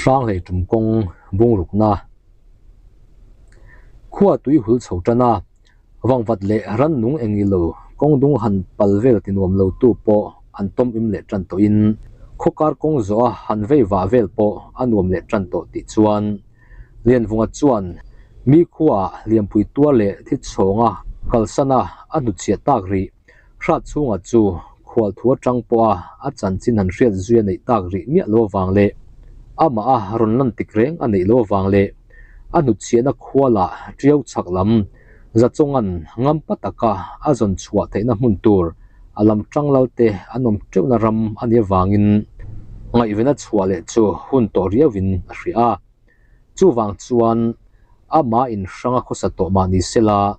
Hranghlei tum kawng bungrukna khua tui hul chho tan a, vangvat leh rannung eng ilo kawng dung han pal vel ti nuam lo tu pawh an tawm im leh tan tawhin khaw kar kawng zawh a han vei vah vel pawh a nuam leh tan tawh tih chuan Lianvunga chuan mi khuaah lianpui tuar leh thi chhawnga kalsana a hnutchhiah tak rih. Hrat chhunga chu khual thu atang pawha a chanchin han hriat zui a neih tak rih miah lo avang leh amah a rawn lan tik reng a neih lo avang leh a hnutchhiahna khuala tiau chhak lam Zachawnga'n ngampa taka a zawn chhuah theihna hmun tur a lam tang lalte an awm teuhna ram a nih avangin ngaihven a chhuah leh chu hun tawh riauin a hria a. Chuvang chuan amah inhranga khawsa tawh mah ni sela,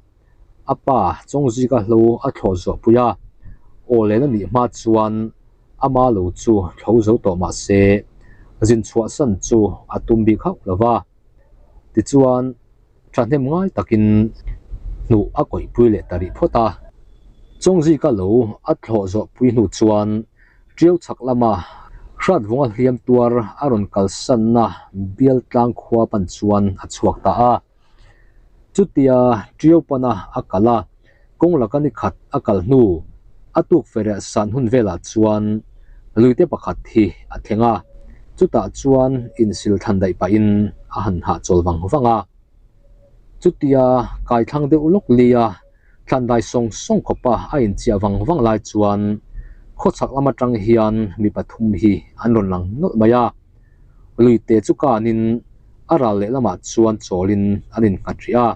A pa Chawngzika hlo a thlawh zuah pui a, aw len a nih hma chuan ama lo chu thlo zo tawh mah se zin chhuahsan chu a tum bik hauh lo va. Tichuan, thahnem ngai takin hnuh a kawihpui leh ta rih phawt a. Chawngzika lo a thlawh zawh pui hnu chuan Tiau chhak lama Hratvunga hliam tuar a rawn kalsanna bial tlang khua pan chuan a chhuak ta a. Chutia Tiau pana a kal a, kawng laka ni khat a kal hnu a tuk fereh san hun velah chuan luite pakhat hi a thleng a, chutah chuan insil thlan daih pahin a han hahchawl vang vang a. Chutia kaithlang deuh lawk lia thlan dai sawng sawng khawpa a inchiah vang vang lai chuan khawchhak lam atang hian mi pathum hi an rawn lang nawlh mai a. Luite chu kanin a ral lehlamah chuan chawlin an innghat rih a.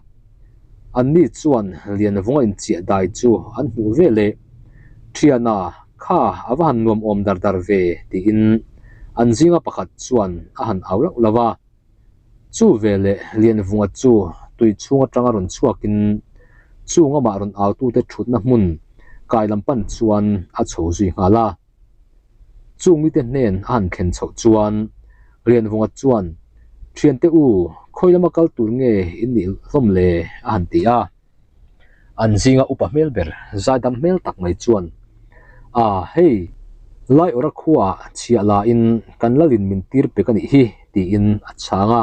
Anni chuan Lianvunga inchiah dai chu an hmuh ve leh, Thiana, kha a va han nuam awm dar dar ve tiin an zinga pakhat chuan a han au lauh lauh a. Chu veleh Lianvunga chu tui chhung atanga rawn chhuakin chung amah rawn autute thutna hmun kai lam pan chuan a chho zui nghal a. Chung mite hnen a han thlen chhoh chuan Lianvunga chuan, Thiante u, khawi lama kal tur nge in nih hlawm le? a han ti a. An zinga upa hmel ber zaidam hmel tak mai chuan, A, hei, Laiawrha khuaah chhiah lain kan lalin min tir pek a nih hi, tiin a chhang a.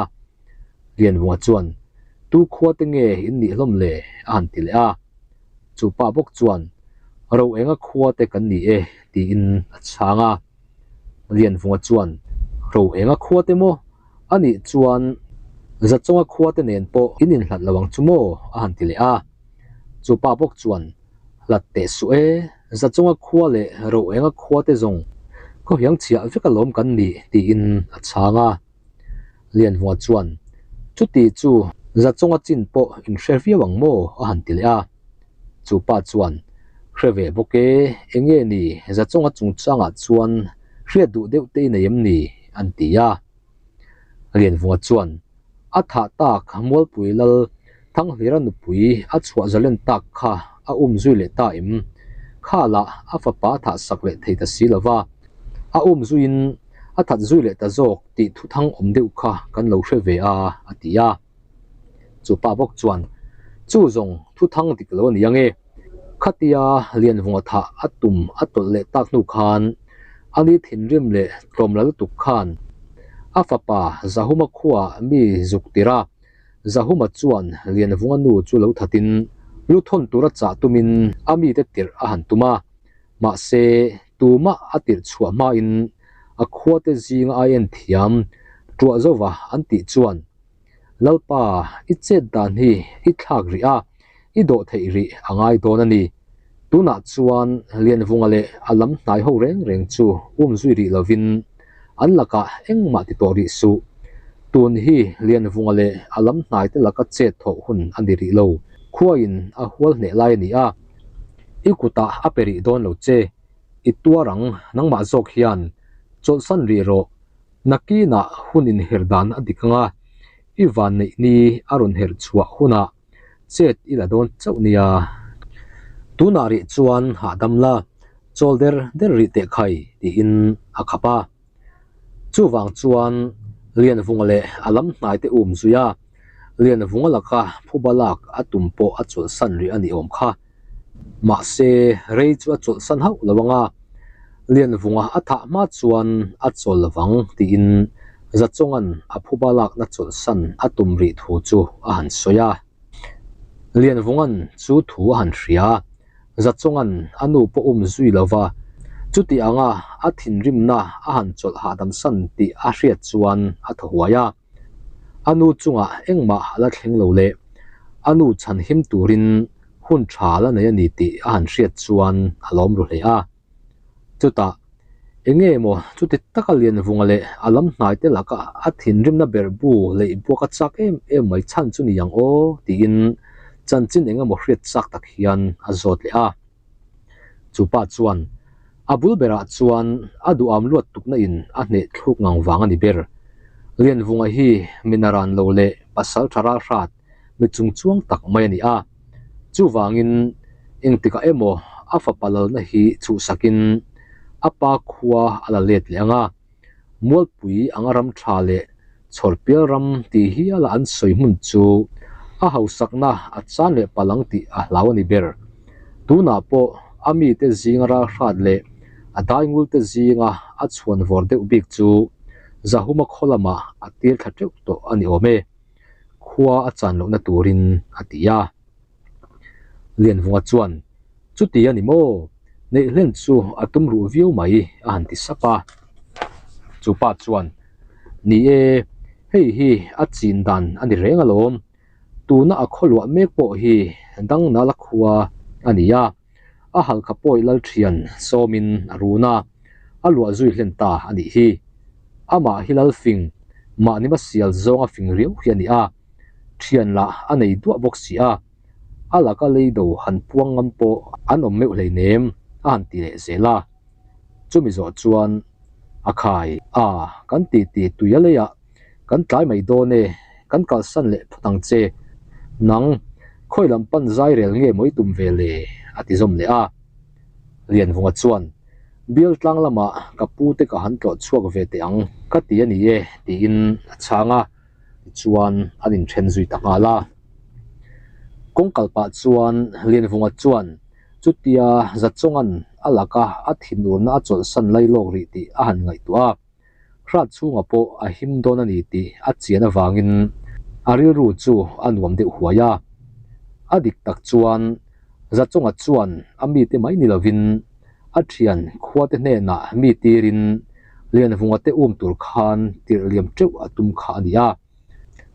Lianvunga chuan, Tu khua te nge in nih hlawm le? a han ti leh a. Chu pa bawk chuan, Ro enga khua te kan ni e, tiin a chhang a. Lianvunga chuan, Ro enga khua te maw? A nih chuan Zachawnga khua te nen pawh in inhlat lo ang chu maw? a han ti leh a. Chu pa bawk chuan, Hlat teh suh e, Zachawnga khua leh Ro enga khua te zawng khawhiang chhiah vek alawm kan nih, tiin a chhang a. Lianhua chuan, Chuti chu Zachawnga chin pawh in hre viau ang maw? a han ti leh a. Chu pa chuan, Hre ve bawk e, eng nge ni Zachawnga chungchangah chuan hriat duh deuh te i nei em ni? an ti a. Lianhua chuan, A thah tak Mualpui Lal Thanghlira nupui a chhuah zalen tak kha a um zui leh ta em? Kha lah a fapa a thah sak leh thei ta si lo va, a um zuiin a that zui leh ta zawk tih thuthang awm deuh kha kan lo hre ve a, a ti a. Chu pa bawk chuan, Chu zawng thuthang dik lo a ni ang e. Khatia Lianvunga thah a tum a tawlh leh tak hnu khan ani thinrim leh tlawmla lutuk khan a fapa Zahuma khuaah mi zuk tir a, Zahuma chuan Lianvunga nu chu lo thatin lu thawn tura chah tumin a mite tirh a han tum a, mahse tumah a tirh chhuah hmain a khuate zinga a en thiam tuah zova an tih chuan Lalpa i chet dan hi i thlak rih a, i dawh theih rih a ngai dawn a ni. Tunah chuan Lianvunga leh a lam hnai ho reng reng chu um zui rih lovin an lakah engmah ti tawh rih suh. Tun hi Lianvunga leh a lam hnai te laka chet thawh hun a ni rih lo. Khuaiin a hual hneh lai a ni a, i kutah a pe rih dawn lo che. I tuar ang, nangmah zawk hian chawlhsan rih rawh. Nakinah hun inher dan a dik ang a, i vanneih ni a rawn herh chhuah hunah Chet i la dawn chauh nia. Tunah rih chuan hahdam la, chawl der der rih teh khai tiin a khap a. Chuvang chuan Lianvunga leh a lam hnai te um zui a, Lianvunga laka phuba lak a tum pawh a chawlhsan rih a ni awm kha. Mahse rei chu a chawlhsan hauh lo ang a, Lianvunga a thah hma chuan a chawl lovang tiin Zachawnga'n a phuba lakna chawlhsan a tum rih thu chu a han sawi a. Lianvunga'n chu thu a han hria. Zachawnga'n a nu pawh um zui lo va, chuti anga a thinrimna a han chawlh hahdam san tih a hriat chuan a thaw huai a. A nu chungah engmah a la thleng lo leh a nu chhan him turin hun tha la nei a ni tih a han hriat chuan a lawm ru hle a. Chutah, enge maw chuti taka Lianvunga leh a lam hnai te laka a thinrimna ber bu leih buak a chak em em mai chhan chu ni ang aw tiin chanchin eng emaw hriat chak tak hian a zawt leh a. Chu pa chuan a bul berah chuan a duham luat tukna in a hneh thluk ngang vang a ni ber. Lianvunga hi mi naran lo leh pasal tha ral hrat mi chung chuang tak mai a ni a. Chuvangin engtikah emaw a fapa lalna hi chhuhsakin a pa khua a la let leh ang a. Mualpui anga ram tha leh chhawrpial ram tih hiala an sawi hmun chu a hausakna a chan leh palh ang tih a hlau a ni ber. Tunah pawh a mite zinga ralhrat leh a daingul te zinga a chhuan vawr deuh bik chu Zahuma khaw lamah a tir thla teuh tawh a ni awm e. Khua a chan lohna turin a ti a. Lianvunga chuan, Chuti a ni maw? Neih hlen chu a tum ruh viau mai a han ti sap a. Chu pa chuan, Ni e, hei hi a chin dan a ni reng alawm. Tuna a khawluah mek pawh hi Dangnala khua a ni a, a halkha pawi Lalthian sawmin a run a, a luah zui hlen ta a nih hi. Amah hi Lalfing, mahni hmasial zawnga fing riau hi a ni a. Thian lah a nei duah bawk si a, a laka lei do han puang ngam pawh an awm meuh hleinem a han ti leh zel a. Chumi zawh chuan a khai a, kan ti ti tui a leiah kan tlai mai dawn e, kan kalsan leh phawt ang che, nang khawi lam pan zai rel nge mawi tum ve le a ti zawm leh a. Lianvunga chuan Bial tlang lamah ka pu te ka han tlawh chhuak ve teh ang ka ti a ni e tiin a chhang a. Tichuan an inthen zui ta nghal a. Kawng kal pah chuan Lianvunga chuan chutia Zachawnga'n a laka a thinurna a chawlhsan lai lawk rih tih a han ngaihtuah a. Hrat chhungah pawh a him dawn a ni tih a chian avangin a rilru chu a nuam deuh huai a. A dik tak chuan Zachawnga chuan a mite mai ni lovin a thian khuate hnenah mi tirin Lianvunga te um tur khan tirh liam teuh a tum kha a ni a.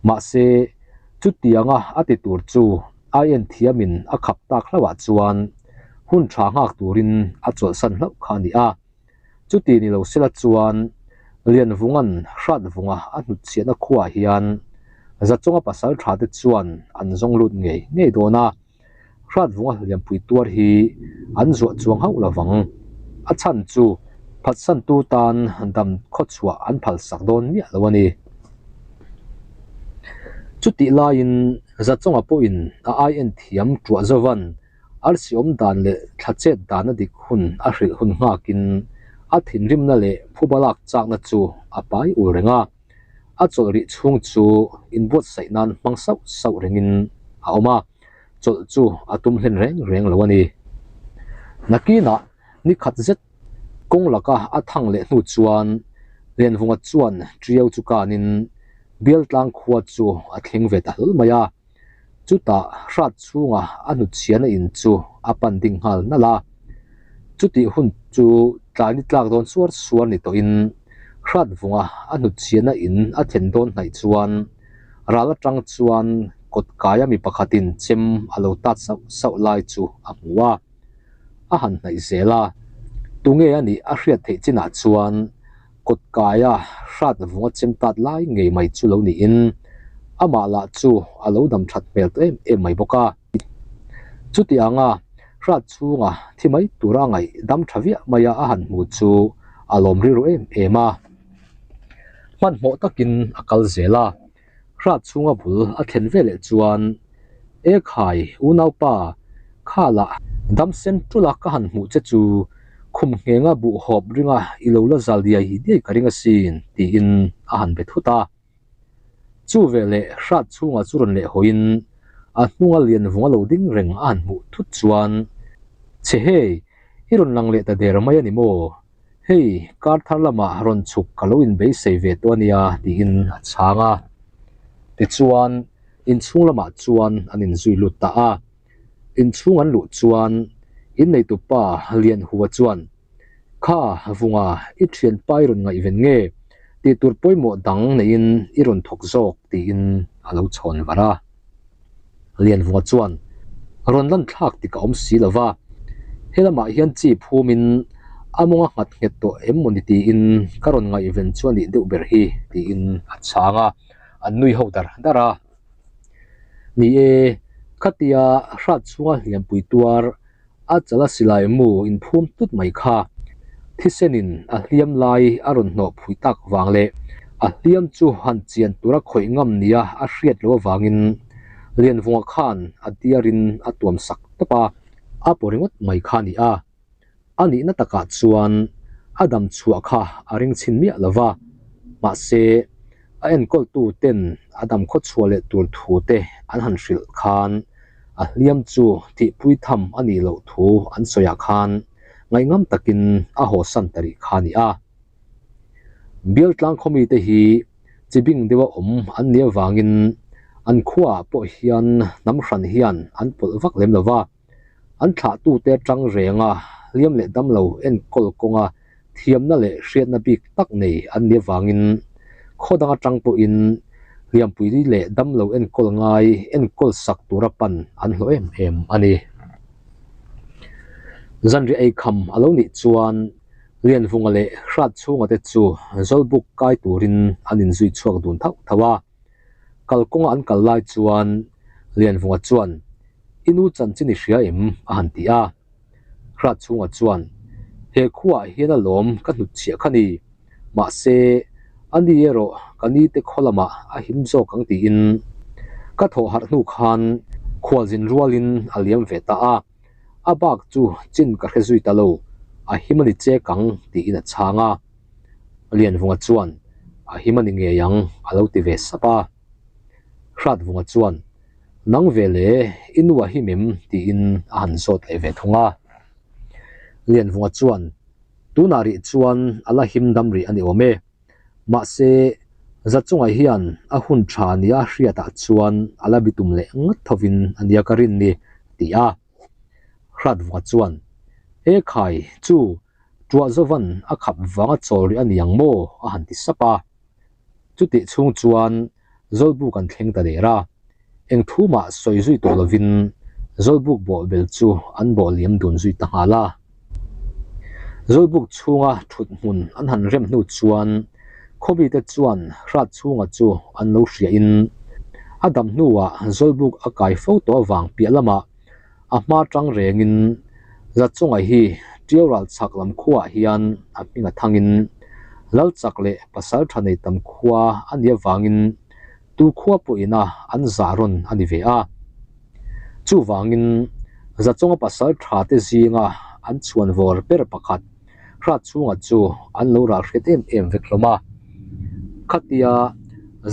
Mahse, chutianga a ti tur chu a en thiamin a khap tak hlauhah chuan hun tha nghak turin a chawlhsan hlauh kha a ni a. Chuti ni lo sela chuan Lianvunga'n Hratvunga a hnutchhiahna khuaah hian Zachawnga pasal tha te chuan an zawng lut ngei ngei dawn a. Hratvunga hliampui tuar hi an zuah chuang hauh lo vang. A chhan chu phatsantu tan dam khawchhuah an phalsak dawn miah lo a ni. Chutih laiin Zachawnga pawhin a ai en thiam tuah zovan arsi awm dan leh thla chet dana dik hun a hrilh hun nghakin a thinrimna leh phuba lak chakna chu a pai ul reng a. A chawlh rih chhung chu inbuatsaih nan hmang sauh sauh rengin a awm a, chawlh chu a tum hlen reng reng lo a ni. Nakinah ni khat zet kawng laka a thang leh hnu chuan Lianvunga chuan Ṭiau chu kanin Bialtlang khua chu a thleng ve ta hlawl mai a. Chutah hrat chhunga a hnutchhiahna in chu a pan ding nghal nalh a. Chutih hun chu tlai ni tlak dawn suar suar ni tawhin hrat vunga a hnutchhiahna in a thlen dawn hnaih chuan ral atang chuan kawt kaia mi pakhatin chem a lo tat sauh sauh lai chu a hmu a. A han hnaih zel a, tunge a nih a hriat theih chinah chuan Kawt kaia hrat vunga chem tat lai ngei mai chu lo niin amah lah chu a lo dam that hmel tawh em em mai bawk a. Chuti anga hrat chhunga thi mai tura ngaih dam tha viah maia a han hmu chu a lawm rilru em em a. Hmanhmawh takin a kal zel a, Hrat chhunga bul a thlen veleh chuan, E khai, unaupa, kha lah dam sen tula ka han hmuh che chu khum nghenga buh hawp ringa i lo la zal diai diai ka ring asin, tiin a han be thut a. Chu veleh hrat chhunga chu rawn leh hawiin a hnunga lian vunga lo ding reng a han hmuh thut chuan, Che hei, i rawn lang leh ta der mai a ni maw? Hei, kar thar lamah rawn chhuk ka lo inbeisei ve tawh a nia, tiin a chhang a. Tichuan, inchhung lamah chuan an inzui lut ta a. Inchhung an luh chuan inneitupa Lianhua chuan, Kha, Vunga, i thianpa i rawn ngaihven nge? Tih tur pawimawh dang neiin i rawn thawk zawk, tiin a lo chhawn var a. Lianvunga chuan, Rawn lan thlak tik a awm si lo va, he lamah hian chi phumin a mawnga nghat nghet tawh em mawni tiin ka rawn ngaihven chu a nih deuh ber hi, tiin a chhang a, an nui ho dar dar a. Ni e, khatia hrat chhunga hliampui tuar a chala silai mu inphum tut mai kha thisenin a hliam lai a rawn hnawh phui tak vang leh a hliam chu han chian tura khawih ngam nia a hriat loh avangin Lianvunga khan a diarin a tuam sak tawp a, a paw ringawt mai kha a ni a. A nihna takah chuan a dam chhuah kha a ring chhin miah lo va, mahse a enkawltu ten a dam khaw chhuah leh tur thu te an han hrilh khan a hliam chu thihpui tham a nih loh thu an sawiah khan ngaihngam takin a hawsan ta rih kha a ni a. Bialtlang khawmi te hi chi bing deuha awm an nih avangin an khuaah pawh hian hnam hran hian an pawlh vak lem lo va. An thlahtute atang renga hliam leh damlo enkawl kawnga thiamna leh hriatna bik tak nei an nih avangin khaw dang atang pawhin hliampui leh damlo enkawl ngai enkawl sak tura pan an hlawh em em a ni. Zanriah eikham a lo nih chuan Lianvunga leh Hratchhunga te chu Zawlbuk kai turin an inzui chhuak dun thauh thauh a. Kalkawnga an kal lai chuan Lianvunga chuan I nu chanchin i hria em? a han ti a. Hrat chhungah chuan, He khuaah hian alawm ka hnutchhiah kha ni. Mahse, a ni erawh ka ni te khaw lamah a him zawk ang tiin ka thawh harh hnu khan khualzin rualin a liam ve ta a. A bak chu chin ka hre zui ta lo, a him a ni chek ang tiin a chhang a. Lianvunga chuan, A him a ni ngei ang a lo ti ve sap a. Hratvunga chuan, Nang ve le, i nu a him em? tiin a han zawt leh ve thung a. Lianvunga chuan, Tunah rih chuan a la him dam rih a ni awm e. Mahse, Zachunga hian a hun tha nia hriatah chuan a la bitum leh ngat thovin a nia ka rin ni, a ti a. Hratvunga chuan, E khai, chu Tuahzovan a khap vanga chawl rih a ni ang maw? a han ti sap a. Chutih chhung chuan Zawlbuk an thleng ta der a, eng thu mah sawi zui tawh lovin Zawlbuk bawh bel chu an bawh liam dun zui ta nghal a. Zawlbuk chhunga thut hmun an han rem hnu chuan Khawbite chuan hrat chhunga chu an lo hriahin a dam hnuah Zawlbuk a kai fo tawh avang piah lamah a hma tang rengin Zachunga hi Tiau ral chhak lam khuaah hian a hming a thangin Lalchak leh pasal tha nei tam khua a nih avangin tu khua pawhina an zah rawn a ni ve a. Chuvangin Zachunga pasal tha te zinga an chhuan vawr ber pakhat hrat chhunga chu an lo ral hriat em em vek hlawm a. Khatia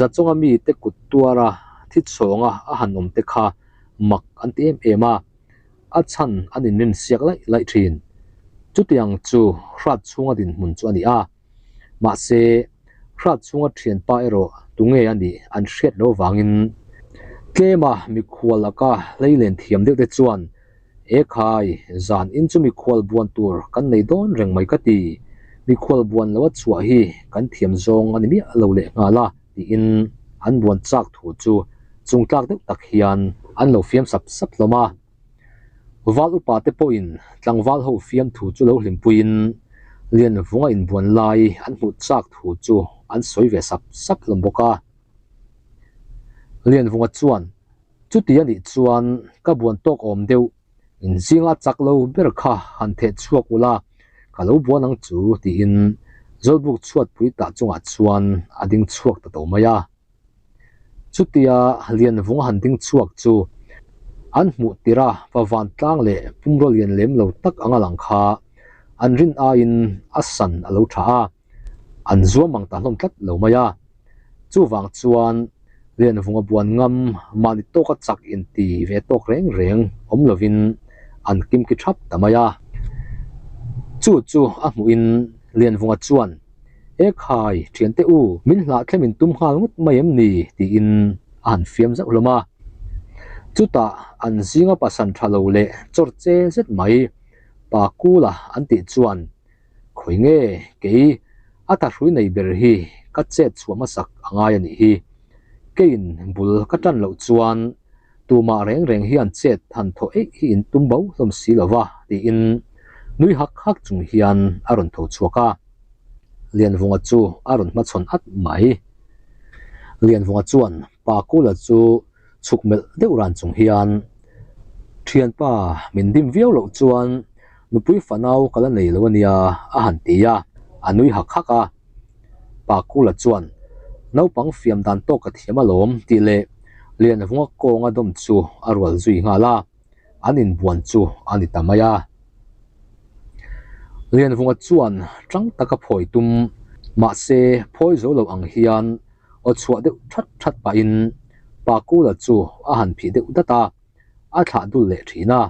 Zachunga mite kut tuara thi chhawnga a han awm te kha mak an ti em em a, a chhan an inrin siak laih laih thin. Chutiang chu hrat chhunga dinhmun chu a ni a, mahse hrat chhunga thianpa erawh tunge a nih an hriat loh avangin tlema mikhual laka hleilen thiam deuh te chuan E khai, zan in chu mikhual buan tur kan nei dawn reng mai ka ti, mikhual buan lo a chhuah hi kan thiam zawng a ni miah lo leh nghal a. tiin an buan chak thu chu chung tlak deuh tak hian an lo fiam sap sap hlawm a. Val upa te pawhin tlangval ho fiam thu chu lo hlimpuiin Lianvunga inbuan lai an hmuh chak thu chu an sawi ve sap sap hlawm bawk a. Lianvunga chuan chuti a nih chuan ka buan tawk awm deuh Inzinga chak lo ber kha han theh chhuak ula, ka lo buan ang chu tiin Zawlbuk chhuatpui tah chungah chuan a ding chhuak ta tawh mai a. Chutia Lianvunga han ding chhuak chu an hmuh tirh a va vantlang leh pumraw lian lem lo tak anga lang kha an rin aiin a san a lo tha a. An zuam ang ta hlawm tlat lo mai a. Chuvang chuan Lianvunga buan ngam mahni tawka chak inti ve tawk reng reng awm lovin an kimki thap ta mai a. Chu chu a hmuhin Lianvunga chuan, E khai, thiante u, min hlah thlem in tum nghal ngawt mai em ni? tiin a han fiam zauh hlawm a. Chutah an zinga pasan tha lo leh chawr che zet mai, Pa Kula an tih chuan, Khawi nge kei a thahrui nei ber hi ka chet chhuah hmasak a ngai a nih hi. Keiin bul ka tan loh chuan tumah reng reng hian chet han thaw eih hi in tum bo hlawm si lo va tiin nui hak hak chung hian a rawn tho chhuak a. Lianvunga chu a rawn hmachhawn at mai. Lianvunga chuan Pa Kula chu chhuk melh deuh ran chung hian, Thianpa, min dim viau loh chuan nupui fanau ka la nei lo a nia, a han ti a, a nui hak hak a. Pa Kula chuan, Naupang fiam dan tawk ka thiam alawm, tih leh Lianvunga kawnga dawm chu a rual zui nghal a, an inbuan chu a ni ta mai a. Lianvunga chuan tang taka phawi tum, mahse phawi zo lo ang hian aw chhuah deuh that that pahin Pakula chu a han phih deuh dat a, a thlah dul leh thin a.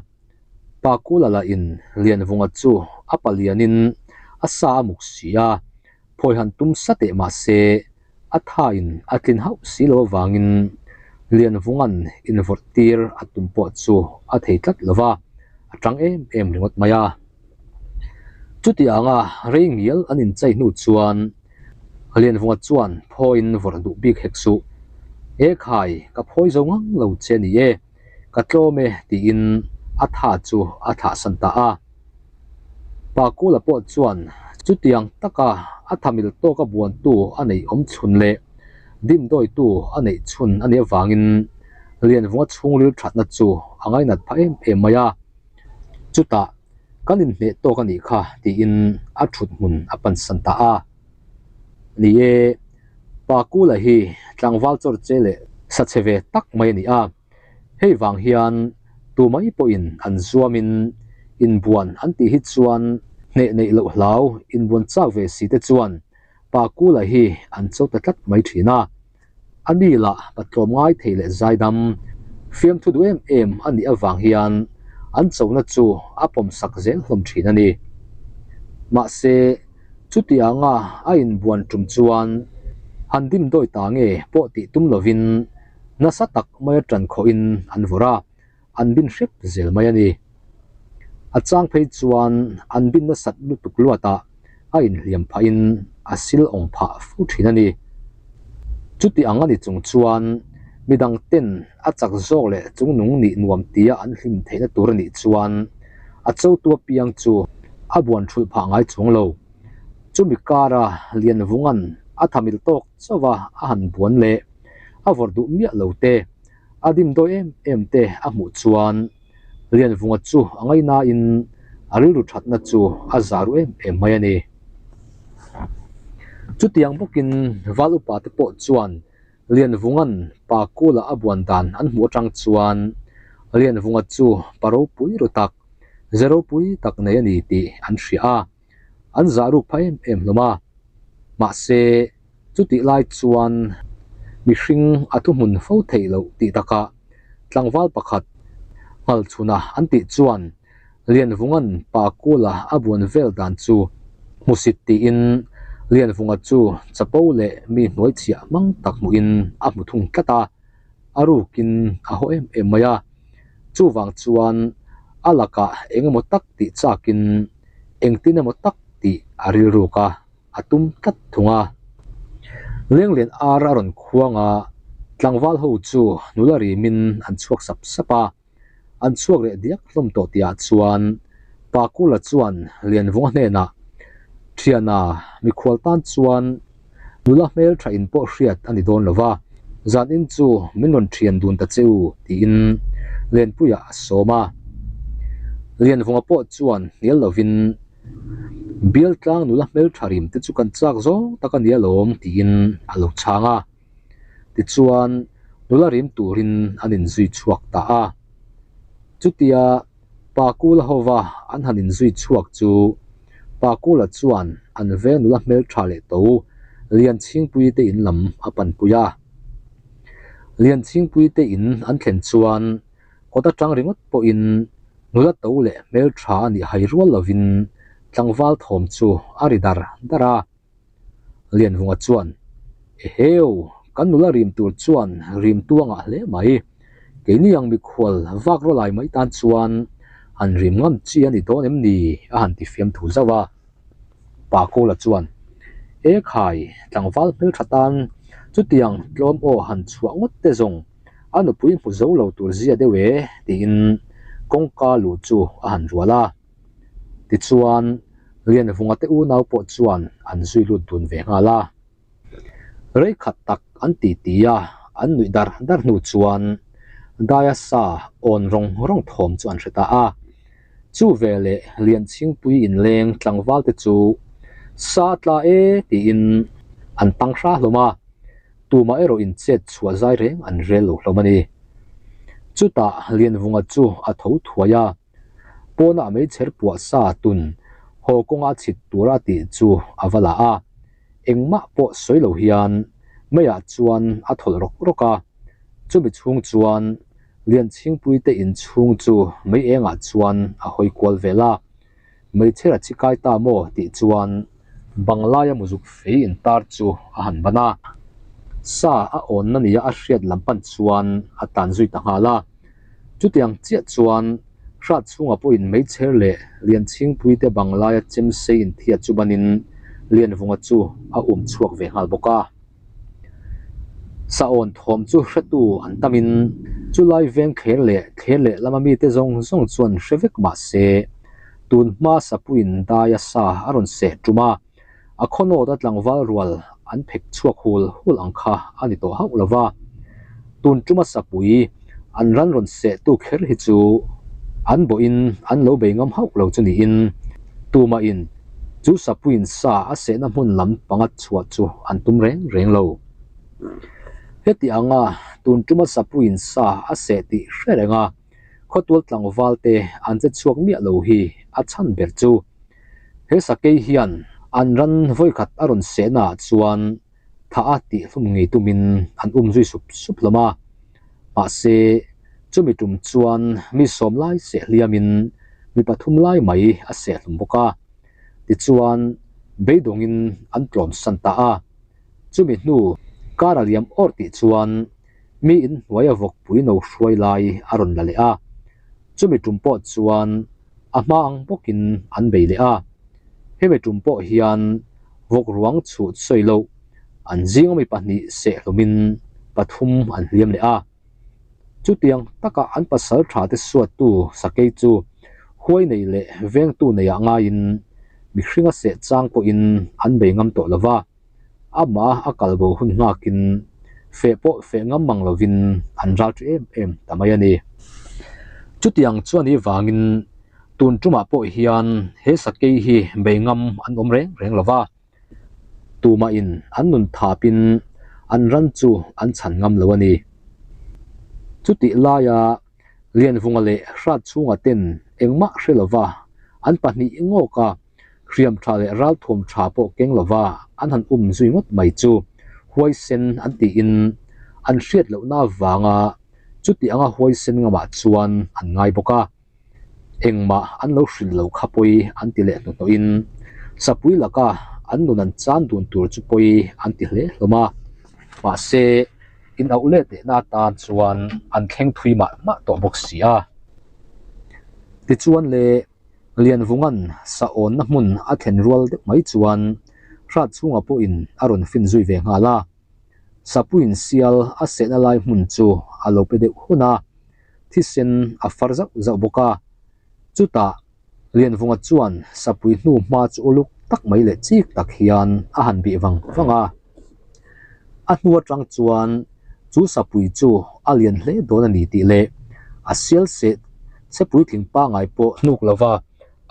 Pakula lahin Lianvunga chu a palianin a sa a muk si a, phawi han tum sa teh mah se a thain a tlin hauh si lo avangin Lianvunga'n invawrh tir a tum pawh chu a thei tlat lo va, a tang em em ringawt mai a. Chuti anga rei ngial an inchei hnu chuan Lianvunga chuan phawiin vawrh duh bik hek suh. E khai, ka phawi zo ngang lo che a ni e, ka tlawm e tiin a tha chu a thlah san ta a. Pa Kula pawh chuan chutiang taka a thamil tawka buantu a neih awm chhun leh dimdawitu a neih chhun a nih avangin Lianvunga chhungril thatna chu a ngainat phah em em mai a. Chutah kan inhneh tawk a nih kha tiin a thut hmun a pan san ta a. Ni e, Pa Kula hi tlangval chawr che leh sa chhe ve tak mai a ni a. Hei vang hian tu mai pawhin an zuamin inbuan an tih hi chuan hneh neih loh hlau inbuan chak ve si te chuan Pa Kula hi an cho ta tlat mai thin a. A ni lah patlawm ngai thei leh zaidam fiamthu duh em em a nih avang hian an chona chu a pawm sak zel hlawm thin a ni. Mahse, chuti anga a inbuan tum chuan han dim dawi ta nge pawh tih tum lovin nasa tak maia tan khawhin an vawrh a, an bin hrep zel mai a ni. A chang phei chuan an bin nasat lutuk luatah a inhliam phahin a sil awng phah fo thin a ni. Chuti ang a ni chung chuan midang ten a chak zawk leh chungnung nih nuam tia an hlim theihna tur a nih chuan a chotu apiang chu a buan thulh phah ngai chuang lo. Chumi kara Lianvunga'n a thamil tawk chauh a a han buan leh a vawrh duh miah lo te, a dim dawi em em te a hmuh chuan Lianvunga chu a ngaihnain a rilru thatna chu a za ru em em mai a ni. Chutiang bawkin Val upa te pawh chuan Lianvunga'n pa kula a buan dan an hmuh atang chuan Lianvunga chu pa ropui ru tak, ze ropui tak nei a ni tih an hria a. an zah ruk phah em em hlawm a, mahse chutih lai chuan mihring a thuhmun fo theih loh tih takah tlangval pakhat Nghalchhuna an tih chuan Lianvunga'n pa Kula a buan vel dan chu hmusit tiin Lianvunga chu chapo leh mi hnuai chhiah hmang tak hmuhin a hmu thung tlat a, a rukin a haw em em mai a, chuvang chuan a lakah eng emaw tak tih chakin engtin emaw tak tih a rilruk a, a tum tlat thung a. Lenglian ar a rawn khuang a, tlangval ho chu nula rimin an chhuak sap sap a, an chhuak leh diak hlawm tawh tihah chuan Pakula chuan Lianvunga hnenah, Thiana, mikhual tan chuan nula hmeltha in pawh hriat a ni dawn lo va, zanin chu min rawn thian dun ta che u, tiin Lianpuia a sawm a. Lianvunga pawh chuan hnial lovin, Bialtlang nula hmeltha rim te chu kan chak zawng tak a ni alawm, tiin a lo chhang a. Tichuan, nula rim turin an inzui chhuak ta a. Chutia Pakula hova an han inzui chhuak chu Pakula chuan an veng nula hmeltha leh to Lianchhingpui te in lam a panpui a. Lianchhingpui te in an thlen chuan kawt atang ringawt pawhin nula to leh hmeltha a nih hai rual lovin. tlangval thawm chu a ri dar dar a. Lianvunga chuan, Eheu, kan nula rim tur chuan rim tuangah hle mai. Keini ang mikhual vak rawlai mai tan chuan han rim ngam chi a ni dawn em ni? a han ti fiam thu zauh a. Pa Kawla chuan, E khai, tlangval hmeltha tan chutiang tlawm aw han chhuah ngawt te zawng a nupui hmu zo lo tur zia deuh e tiin kawngka luh chu a han rual a. Tichuan, Lianvunga te unau pawh chuan an zui lut dun ve nghal a. Rei khat tak an ti ti a, an nuih dar dar hnu chuan Daia sa awn rawng rawng thawm chu an hre ta a. Chu veleh Lianchhingpui inleng tlangval te chu sa tla e tiin an tang hra hlawm a, tumah erawh in chet chhuah zai reng an rel lo hlawm a ni. Chutah Lianvunga chu a tho thuai a. Pawnah meichher puah sa tun haw kawnga chhit tura tih chu a va la a, engmah pawh sawi lo hian meiah chuan a thawlh rawk rawk a, chumi chhung chuan Lianchhingpui te inchhung chu mei engah chuan a hawi kual vel a, meichher a chi kai ta maw tih chuan banglaia muzuk fei intar chu a han ban a, sa a awnna nia a hriat lam pan chuan a tlan zui ta nghal a. Chutiang chiah chuan hrat chhungah pawhin meichher leh Lianchhingpuite banglaia chem sei inthiat chu banin Lianvunga chu a um chhuak ve nghal bawk a. Sawn thawm chu hretu an tamin chulai veng thler leh thler leh lama mite zawng zawng chuan hre vek mah se tun hma sapuiin daia sa a rawn seh tum a, a khawnawt a tlangval rual an phek chhuak hul hul ang kha a ni tawh hauh lo va. Tun tuma sapui an ran rawn sehtu kher hi chu an bawhin an lo bei ngam hauh lo chu niin tumahin chu sapuiin sa a sehna hmun lam panga chhuah chu an tum reng reng lo. Heti anga tun tuma sapuiin sa a seh tih hre reng a, khawtual tlangval te an che chhuak miah lo hi a chhan ber chu. He sakei hian an ran vawikhat a rawn sehna ah chuan tha a tih hlum ngei tumin an um zui sup sup hlawm a. Mahse, chumi tum chuan mi sawm lai seh hliamin mi pathum lai mai a seh hlum bawk a. Tichuan, beidawngin an tlawm san ta a. Chumi hnu kar a liam awrh tih chuan mi inhnuai a vawkpui no hruai lai a rawn la leh a. Chumi tum pawh chuan a hma ang bawkin an bei leh a, hemi tum pawh hian vawk ruang chhut sawi loh an zinga mi pahnih seh hlawmin pathum an hliam leh a. Chutiang taka an pasal tha te suattu sakei chu huai nei leh vengtu neiah ngaiin mihringa seh chang pawhin an bei ngam tawh lo va. Amah a kal bo hun nghakin feh pawh feh ngam mang lovin an ral ṭi em em ta mai a ni. Chutiang chuan i vangin tun ṭumah pawh hian he sakei hi bei ngam an awm reng reng lo va, tumahin an nun thapin an ran chu an chhan ngam lo a ni. Chutih laia Lianvunga leh Hratchhunga ten engmah hre lova an pahnih ngawka Hriam tha leh ralthuam tha pawh keng lova an han um zui ngawt mai chu huaisen an tiin an hriat lohna avanga chuti anga huaisen ngamah chuan an ngai bawk a. Engmah an lo hrilh lo kha pawi an ti leh hnuhnawhin sapui laka an nun an chan dun tur chu pawi an ti hle hlawm a. Mahse, in auh let lehna atan chuan an thleng thui mah mah tawh bawk si a. Tichuan le. Lianvunga'n sawnna hmun a thlen rual deuh mai chuan hrat chhungah pawhin a rawn fin zui ve nghal a. Sapuiin sial a sehna lai hmun chu a lo pe deuh hun a, thisen a far zauh zauh bawk a. Chutah Lianvunga chuan sapui hnu hma chu uluk tak mai leh chik tak hian a han bih vang vang a. A hnu atang chuan chu sapui chu a lian hle dawn a ni tih leh a sial seh che puitling pangngai pawh hnuk lova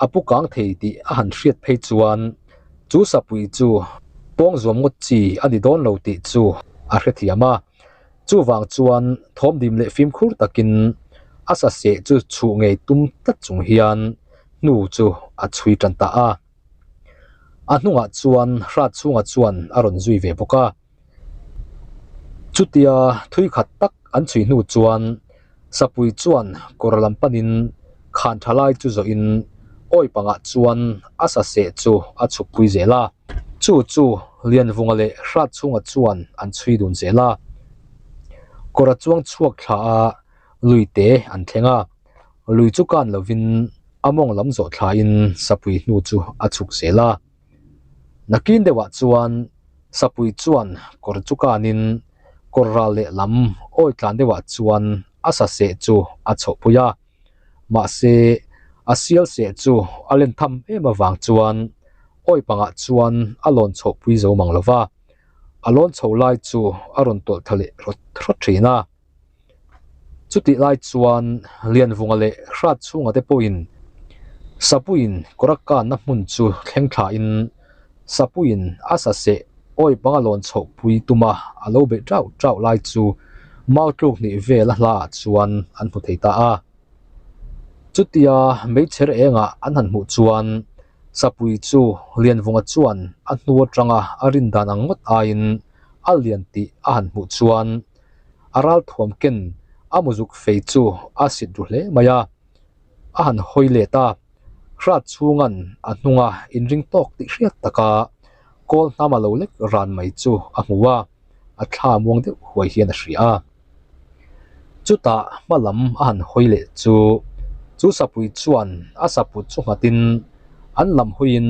a pu kang thei tih a han hriat phei chuan chu sapui chu pawng zuam ngawt chi a ni dawn lo tih chu a hrethiam a. Chuvang chuan thawmdim leh fimkhur takin a sa seh chu chhuh ngei tum tlat chung hian hnu chu a chhui tan ta a. A hnungah chuan hrat chhungah chuan a rawn zui ve bawk a. Chutia thui khat tak an chhui hnu chuan Sapui chuan kawr lam panin khan tha lai chu zawhin Awi pangah chuan a sa seh chu a chhuk pui zel a. Chu chu Lianvunga leh Hratchhunga chuan an chhui dun zel a. Kawr a chuang chhuak thla a, lui te an thleng a. Lui chu kan lovin a mawng lam zawh thlain sapui hnu chu a chhuk zel a. Nakin deuhah chuan sapui chuan kawr chu kanin kawr ral lehlam awi tlan deuhah chuan a sa seh chu a chhohpui a. Mahse, a sial seh chu a len tham em avang chuan awi pangah chuan a lawn chhohpui zo mang lo va, a lawn chho lai chu a rawn tawlh tha leh rawt rawt thin a. Chutih lai chuan Lianvunga leh Hratchhunga te pawhin Sapuiin kawr a kanna hmun chu thleng thlain Sapuiin a sa seh awi panga lawn chhohpui tuma a lo beih tauh tauh lai chu mau tluk hnih vel a hlaah chuan an hmu thei ta a. Chutia meichher engah an han hmuh chuan Sapui chu Lianvunga chuan a hnu atanga a rin dan ang ngawt aiin a lian tih a han hmuh chuan a ralthuam ken a muzuk fei chu a sit ru hle mai a, a han hawi let a, hrat chhunga'n a hnunga inring tawk tih hriat taka kawl hnam a lo lek ran mai chu a hmu a, a thla muang deuh huai hian a hria a. Chutah hma lam a han hawi leh chu, chu sapui chuan a saput chu nghatin an lam hawiin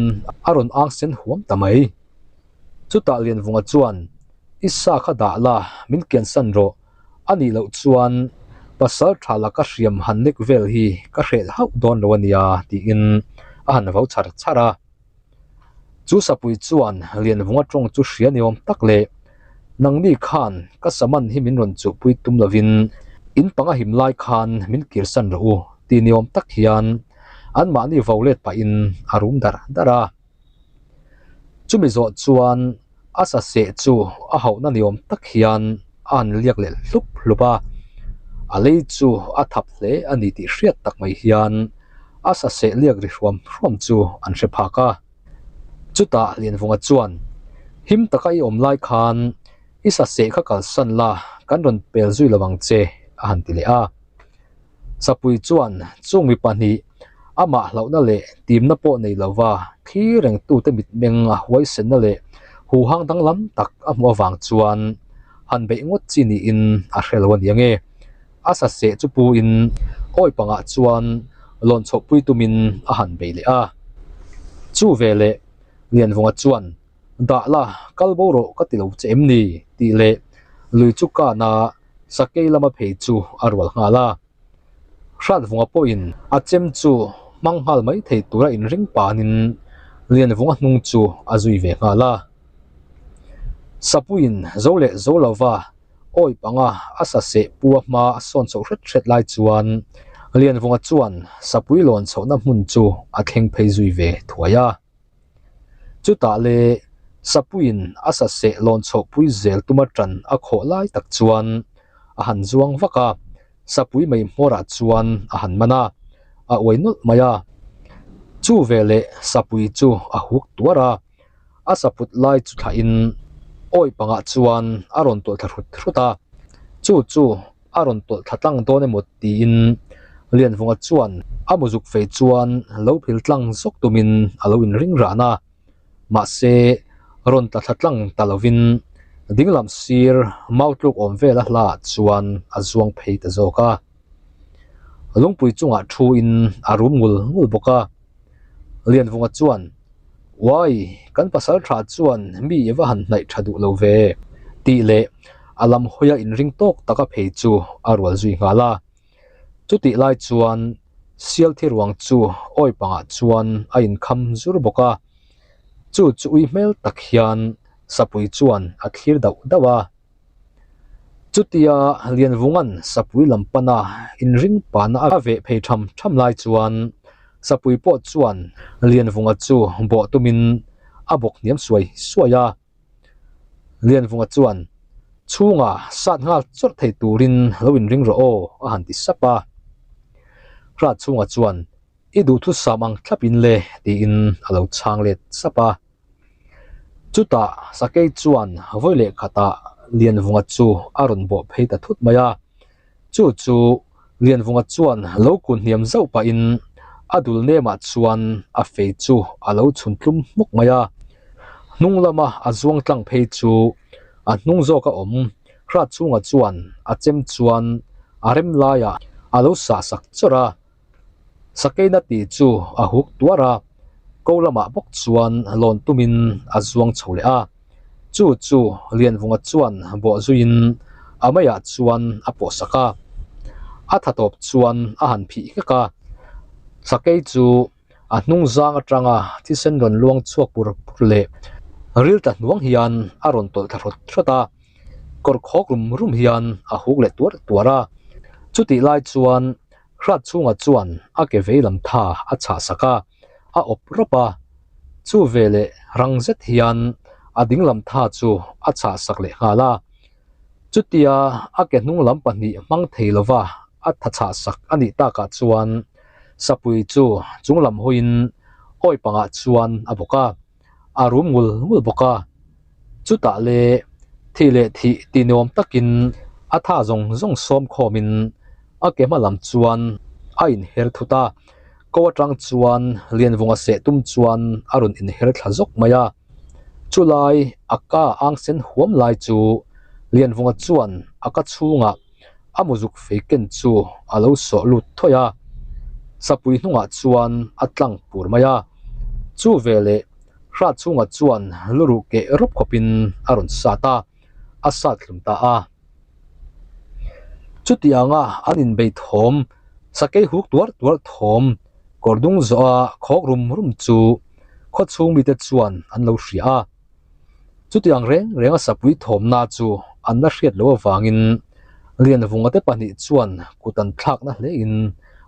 a rawn ang sen huam ta mai. Chutah Lianvunga chuan, I sa kha dah la, min kiansan rawh. A nih loh chuan pasal tha laka hriam han nek vel hi ka hreh hauh dawn lo a nia, tiin a han vau char char a. Chu sapui chuan Lianvunga tawng chu hria ni awm tak leh, Nangni khan ka saman hi min rawn chuhpui tum lovin in panga him lai khan min kirsan rawh u, ti ni awm tak hian anmahni vau let pahin a rum dar dar a. Chumi zawh chuan a sa seh chu a hauhna ni awm tak hian a han liak leh hlup hlup a, a lei chu a thap hle a ni tih hriat tak mai hian a sa seh liak ri hruam hruam chu an hre phak a. Chutah Lianvunga chuan, Him taka i awm lai khan i sa seh kha kalsan la, kan rawn pel zui lo ang che, a han ti leh a. Sapui chuan chung mi pahnih amah hlauhna leh timna pawh nei lova thli rengtute mitmeng a huaisenna leh huhang danglam tak a hmuh avang chuan han beih ngawt chi niin a hre lo a ni ange. A sa seh chu puin awi pangah chuan lawn chhohpui tumin a han bei leh a. Chu veleh Lianvunga chuan Dah la, kal bo rawh ka ti lo che em ni? tih leh lui chu kana sakei lama phei chu a rual nghal a. Hratvunga pawhin a chem chu hmang nghal mai thei tura inring panin Lianvunga hnung chu a zui ve nghal a. Sapuiin zo leh zo lova awi panga a sa seh pua hma a sawn chhoh hret hret lai chuan Lianvunga chuan Sapui lawn chhohna hmun chu a thleng phei zui ve thuai a. Chutah le Sapuiin a sa seh lawn chhohpui zel tuma ṭan a khawh lai tak chuan a han zuang vak a, Sapui mai hmawrah chuan a han man a, a uai nawlh mai a. Chu veleh Sapui chu a huk tuar a, a saput lai chu thlahin awi pangah chuan a rawn tawlh thla hrut hrut a, chu chu a rawn tawlh thla tlang dawn emaw tiin Lianvunga chuan a muzuk fei chuan lo phil tlang zawk tumin a lo inring ran a, mahse rawn tla thla tlang ta lovin dinglam sir mau tluk awm vel a hlaah chuan a zuang phei ta zawk a. Lungpui chungah thu in a rum ngul ngul bawk a, Lianvunga chuan Uai, kan pasal tha chuan mi i va han hnaih tha duh lo ve, tih leh a lam hawia inring tawk taka phei chu a rual zui nghal a. Chutih lai chuan sial thi ruang chu awi pangah chuan a inkham zur bawk a, chu chu ui hmel tak hian sapui chuan a thlir dauh dauh a. Chutia Lianvunga'n sapui lam pana inring pana a veh phei tham tham lai chuan sapui pawh chuan Lianvunga chu bawh tumin a bawk hniam suai suai a. Lianvunga chuan chhunga sat nghal chawrh thei turin lo inring rawh aw a han ti sap a. Hrat chhunga chuan I duhthusam ang thlap in le tiin a lo chhang let sap a. Chutah Sakei chuan vawi leh khatah Lianvunga chu a rawn bawh phei ta thut mai a. Chu chu Lianvunga chuan lo kun hniam zauh pahin A dul nemah chuan a fei chu a lo chhun tlum hmuk mai a. Hnung lama a zuang tlang phei chu a hnung zawka awm hrat chhungah chuan a chem chuan a rem laiah a lo sah sak chawrh a. Sakeina tih chu a huk tuar a, ko lamah bawk chuan lawn tumin a zuang chho leh a. Chu chu Lianvunga chuan bawh zuiin a meiah chuan a pawh sak a, a tha tawp chuan a han phih nghek a. Sakei chu a hnung zang atanga thisen rawn luang chhuak pur pur leh ril tla hnuang hian a rawn tawlh thla hrawt hrawt a, kawr khawk rum rum hian a huk leh tuar tuar a. Chutih lai chuan Hrat chhungah chuan a ke vei lam tha a chhah sak a, a awp rawp a. Chu veleh rang zet hian a ding lam tha chu a chhah sak leh nghal a. Chutia a ke hnung lam pahnih hmang thei lova a tha chhah sak a nih takah chuan sapui chu chung lam hawiin awi pangah chuan a bawk a, a rum ngul ngul bawk a. Chutah le thih leh thih ti nuam takin a tha zawng zawng sawm khawmin a ke hma lam chuan a inher thut a, ko atang chuan Lianvunga seh tum chuan a rawn inher thla zawk mai a. Chulai a ka ang sen huam lai chu Lianvunga chuan a ka chhungah a muzuk fei ken chu a lo sawh lut thawih a, sapui hnungah chuan a tlang pur mai a. Chu veleh Hrat chhungah chuan luruh keh rawp khawpin a rawn sat a, a sat hlum ta a. Chutianga an inbei thawm, sakei huk tuar tuar thawm, kawr dung zawha khawk rum rum chu khaw chhung mite chuan an lo hria a. Chutiang reng renga sapui thawmna chu an la hriat loh avangin Lianvunga te pahnih chuan kut an thlakna hlein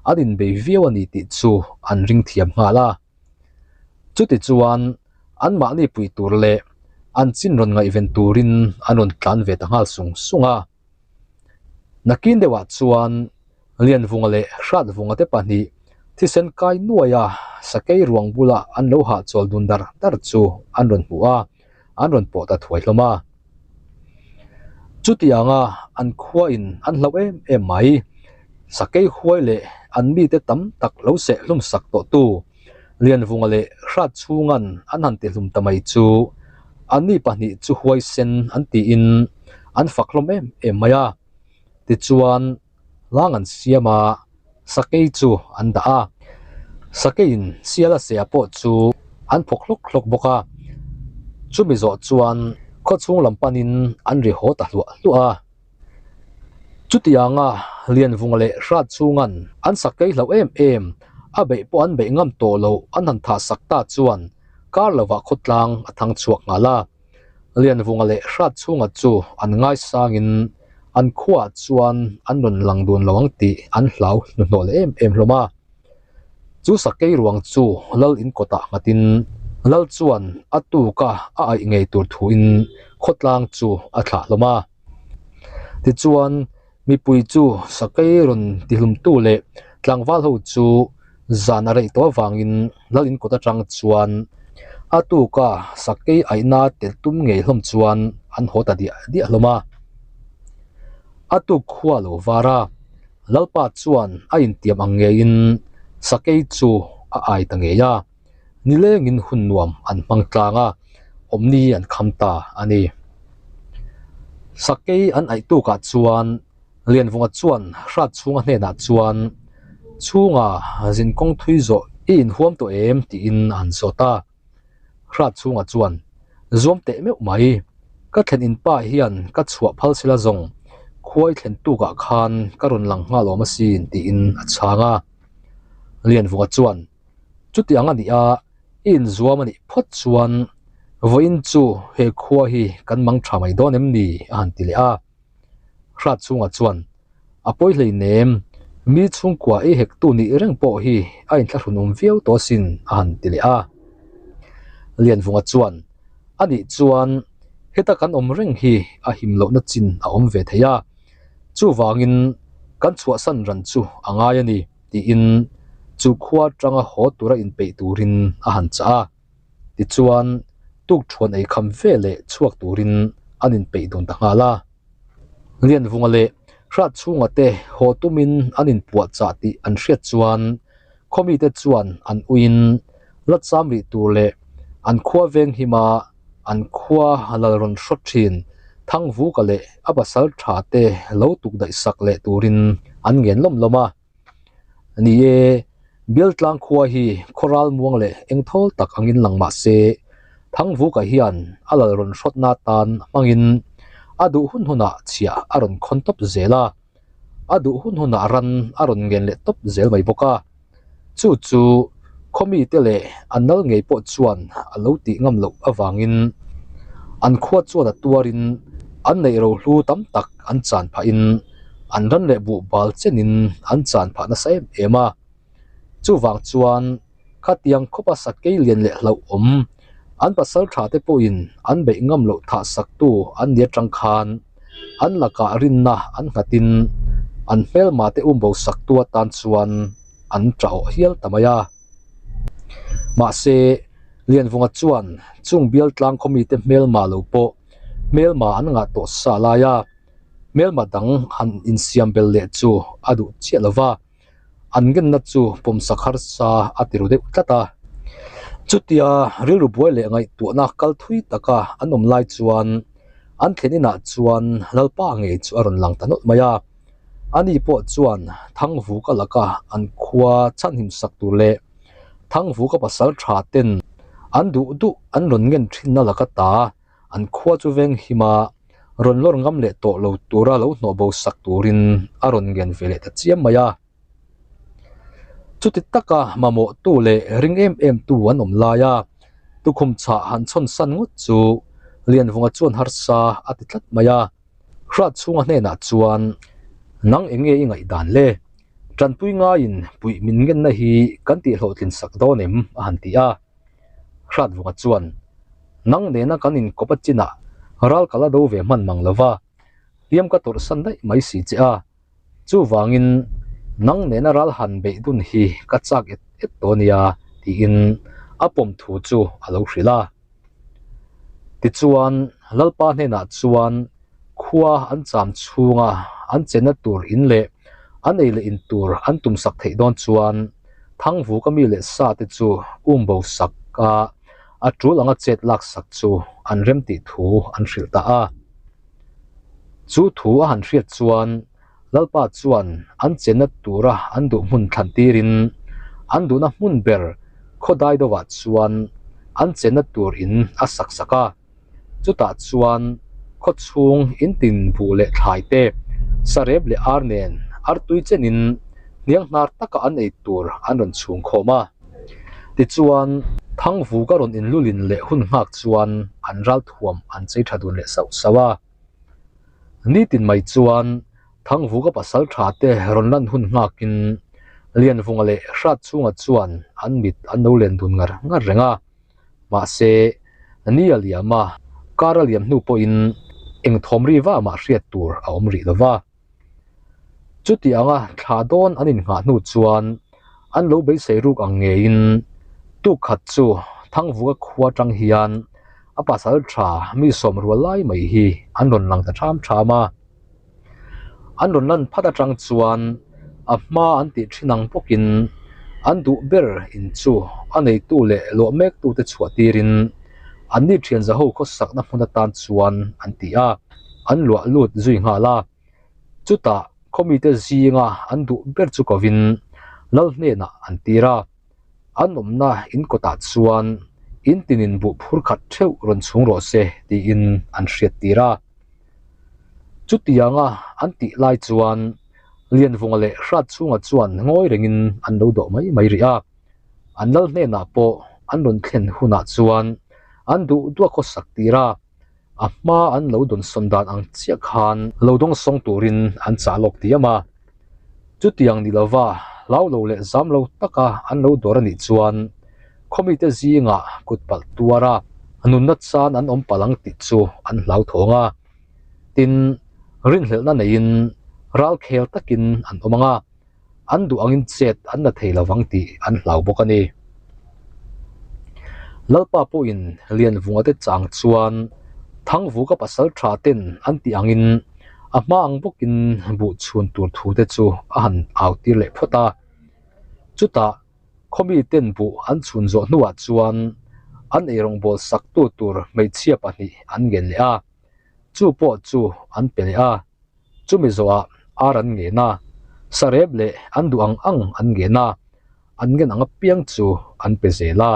an inbei viau a ni tih chu an ring thiam nghal a. Chutichuan anmahni pui tur leh an chin rawn ngaihven turin an rawn tlan ve ta nghal sung sung a. Nakin deuhah chuan Lianvunga leh Hratvunga te pahnih thisen kai nuaia sakei ruang bula an lo hahchawl dun dar dar chu an rawn hmu a, an rawn pawh ta thuai hlawm a. Chutianga an khuain an hlauh em em mai. Sakei huai leh an mite tam tak lo seh hlum sak tawhtu Lianvunga leh Hrat chhunga'n an han ti hlum ta mai chu anni pahnih chu huaisen an tiin an fak hlawm em em mai a. Tichuan Lang an siam a, sakei chu an dah a. Sakeiin sial a seh pawh chu an phawk hlawk hlawk bawk a. Chumi zawh chuan khaw chhung lam panin an ri haw ta hluah hluah a. Chutianga Lianvunga leh Hrat chhunga'n an sakei hlauh em em, a beih pawh an beih ngam tawh loh an han thah sak ta chuan kar lovah khawtlang a thang chhuak nghal a. Lianvunga leh Hrat chhunga chu an ngaisangin an khuaah chuan an rawn lang dun lo ang tih an hlau hnuhnawh leh em em hlawm a. Chu sakei ruang chu lal in kawtah nghatin lal chuan a tuka a aih ngei tur thuin khawtlang chu a thlah hlawm a. Tichuan mipui chu sakei rawn tihlumtu leh tlangval ho chu zan a reih tawh avangin lal in kawt atang chuan a tuka sakei aihna tel tum ngei hlawm chuan an haw ta diah diah hlawm a. A tuk khua lo var a, Lalpa chuan a intiam ang ngeiin sakei chu a ai ta ngei a, nilengin hun nuam an hmang tlang a, awmni an kham ta a ni. Sakei an aih tukah chuan Lianvunga chuan hrat chhunga hnenah chuan, Chhunga zin kawng thui zawh i inhuam tawh em? tiin a han zawt a. Hrat chhunga chuan, Zuam teh meuh mai, ka thlen in pa hian ka chhuah phal sila zawng, khuai thlen tukah khan ka rawn lang nghal awm asin tiin a chhang a. Lianvunga chuan, Chutiang a nih a, i inzuam a nih phawt chuan vawiin chu he khua hi kan mang tha mai dawn em ni? a han ti leh a. Hrat chhungah chuan, A pawi hleinem, mi chhungkua ei hektu nih reng pawh hi a inthlahrun awm viau tawh asin, a han ti leh a. Lianvunga chuan, A nih chuan heta kan awm reng hi a him lohna chin a awm ve thei a, chuvangin kan chhuahsan ran chu a ngai a ni, tiin chu khua atanga haw tura inpeih turin a han chah a. Tichuan, tukthuan ei kham ve leh chhuak turin an inpeih dun ta nghal a. Lianvunga leh Hrat chhunga te haw tumin an inpuah chah tih an hriat chuan. Khawmite chuan an uiin la cham rih tur leh an khua veng hima an khua lal rawn hrawt thin Thangvuka leh a pasal tha te lo tuk daih sak leh turin an ngen lawm lawm a. Ni e, Bialtlang khua hi khaw ral muang leh engthawl tak angin lang mah se, Thangvuka hian a lal rawn hrawtna tan hmangin a duh hun hunah chhiah a rawn khawn tawp zel a. A duh hun hunah ran a rawn ngen leh tawp zel mai bawk a. Chu chu khawmite leh an nal ngei pawh chuan a lo tih ngam loh avangin an khua chuan a tuarin an neih rohlu tam tak an chan phahin an ran leh buh bal chenin an chan phah nasa em em a. Chuvang chuan khatiang khawpa sakei lian leh hlauhawm an pasal tha te pawhin an beih ngam loh thah saktu an ni atang khan an lakah rinna an nghatin an hmelma te umbo saktu atan chuan an tah awh hial ta mai a. Mahse, Lianvunga chuan chung bial tlang khaw mite hmelma lo pawh hmelma an ngah tawh sa lai a, hmelma dang han insiam bel leh chu a duh chiah lo va. An ngenna chu pawmsak harsa a ti ru deuh tlat a. Chutia rilru buai leh ngaihtuahna kal thui taka an awm lai chuan an thlen inah chuan Lalpa ngei chu a rawn lang ta nawlh mai a. Ani pawh chuan Thangvuka laka an khua chhanhim sak tur leh Thangvuka pasal tha ten an duh duh an rawn ngen thinna laka ta An khua chu veng him a, rawn lawr ngam leh tawh lo tura lo hnawh bo sak turin a rawn ngen ve leh ta chiam mai a. Chuti taka mamawhtu leh ring em em tu an awm lai a, tukhum chhah han chhawn san ngawt chu Lianvunga chuan harsa a ti tlat mai a. Hrat chhunga hnenah chuan, Nang eng nge i ngaihdan le? Tanpui ngaiin puih min ngenna hi kan tihhlawhtlin sak dawn em? a han ti a. Hratvunga chuan, Nang nena kan inkawp a chinah ral ka la do ve hman mang lo va, hliam ka tawrhsan daih mai si che a. Chuvangin nang nena ral han beih dun hi ka chak et et tawh nia, tiin a pawm thu chu a lo hrilh a. Tichuan, Lalpa hnenah chuan khua an cham chhunga an chenna tur in leh an ei leh in tur an tumsak theih dawn chuan Thangvuka mi leh sa te chu um bo sak a, a tul anga chet lak sak chu an rem tih thu an hrilh ta a. Chu thu a han hriat chuan Lalpa chuan an chenna tura an duh hmun thlan tirin an duhna hmun ber khaw dai deuhah chuan an chenna tur in a sak sak a. Chutah chuan khaw chhung in tin buh leh thlai te, sarep leh ar nen artui chenin hniang hnar taka an ei tur an rawn chhung khawm a. Tichuan, Thangvuka rawn inlulin leh hun nghak chuan an ralthuam an chei tha dun leh sauh sauh a. Nitin mai chuan Thangvuka pasal tha te rawn lan hun nghakin Lianvunga leh Hratchhunga chuan an mit an lo len dun ngar ngar reng a. Mahse, ni a liam a, kar a liam hnu pawhin eng thawm ri va mah hriat tur a awm rih lo va. Chuti anga thla dawn an innghah hnu chuan an lo beisei ruk ang ngeiin tuk khat chu Thangvuka khua atang hian a pasal tha mi sawm rual lai mai hi an rawn lang ta tham tham a. An rawn lan phat atang chuan a hma an tih thin ang bawkin an duh ber in chu a neitu leh luah mektu te chhuah tirin an ni thian zaho khawsakna hmun atan chuan an ti a, an luah lut zui nghal a. Chutah khawmite zinga an duh ber chu kovin lal hnenah an tir a. An awmna in kawtah chuan in tinin buh phur khat theuh rawn chhung rawh se tiin an hriat tir a. Chutianga an tih lai chuan Lianvunga leh Hratchhunga chuan ngawi rengin an lo dawh mai mai rih a. An lal hnenah pawh an rawn thlen hunah chuan an duh duah khawsak tir a, a hma an lo dawnsawn dan ang chiah khan lo dawngsawng turin an chah lawk diam a. Chutiang ni lova hlau lo leh zam lo taka an lo dawr a nih chuan khawmite zingah kut palh tuar a, nunna chan an awm palh ang tih chu an hlauthawng a. Tin, rinhlelhna neiin ral khel takin an awm ang a, an duh angin chet an la thei lovang tih an hlau bawk a ni. Lalpa pawhin Lianvunga te chang chuan Thangvuka pasal tha ten an tih angin a hma ang bawkin buh chhun tur thu te chu a han au tir leh phawt a. Chutah. Khawmi ten buh an chhun zawh hnuah chuan an eirawngbawl saktu tur hmeichhia pahnih an ngen leh a, chu pawh chu an pe leh a. Chumi zawhah ar an ngen a, sarep leh an duh ang ang an ngen a, an ngen ang apiang chu an pe zel a.